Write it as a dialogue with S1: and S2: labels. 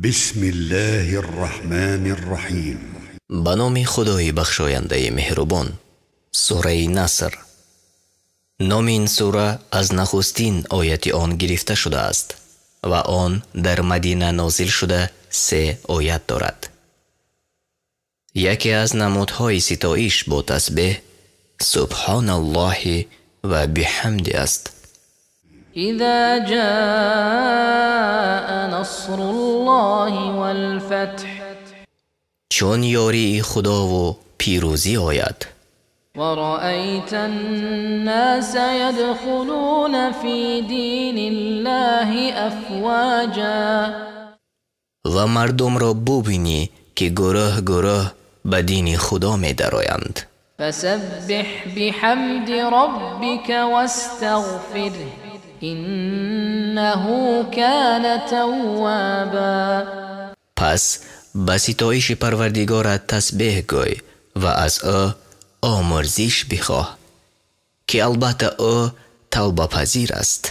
S1: بسم الله الرحمن الرحیم.
S2: Ба номи Худои бахшояндаи меҳрубон. Сураи Наср. Номи ин сура аз нахустин ояти он гирифта шудааст ва он дар Мадина нозил шуда, се оят дорад. Яке аз намудҳои ситоиш бо тасбеҳ Субҳоналлоҳи ва биҳамди аст.
S3: إذا جاء نصر الله والفتح.
S2: Чун ёрии Худову пирӯзӣ ояд.
S3: ورأيت الناس يدخلون في دين الله أفواجا.
S2: Ва мардумро бубинӣ, ки гурӯҳ гурӯҳ ба дини Худо медароянд.
S3: فسبح بحمد ربك واستغفره إنه كان توابا.
S2: Пас ба ситоиши Парвардигорат тасбеҳ гӯй ва аз ӯ омӯрзиш бихоҳ, ки албатта ӯ тавбапазир аст.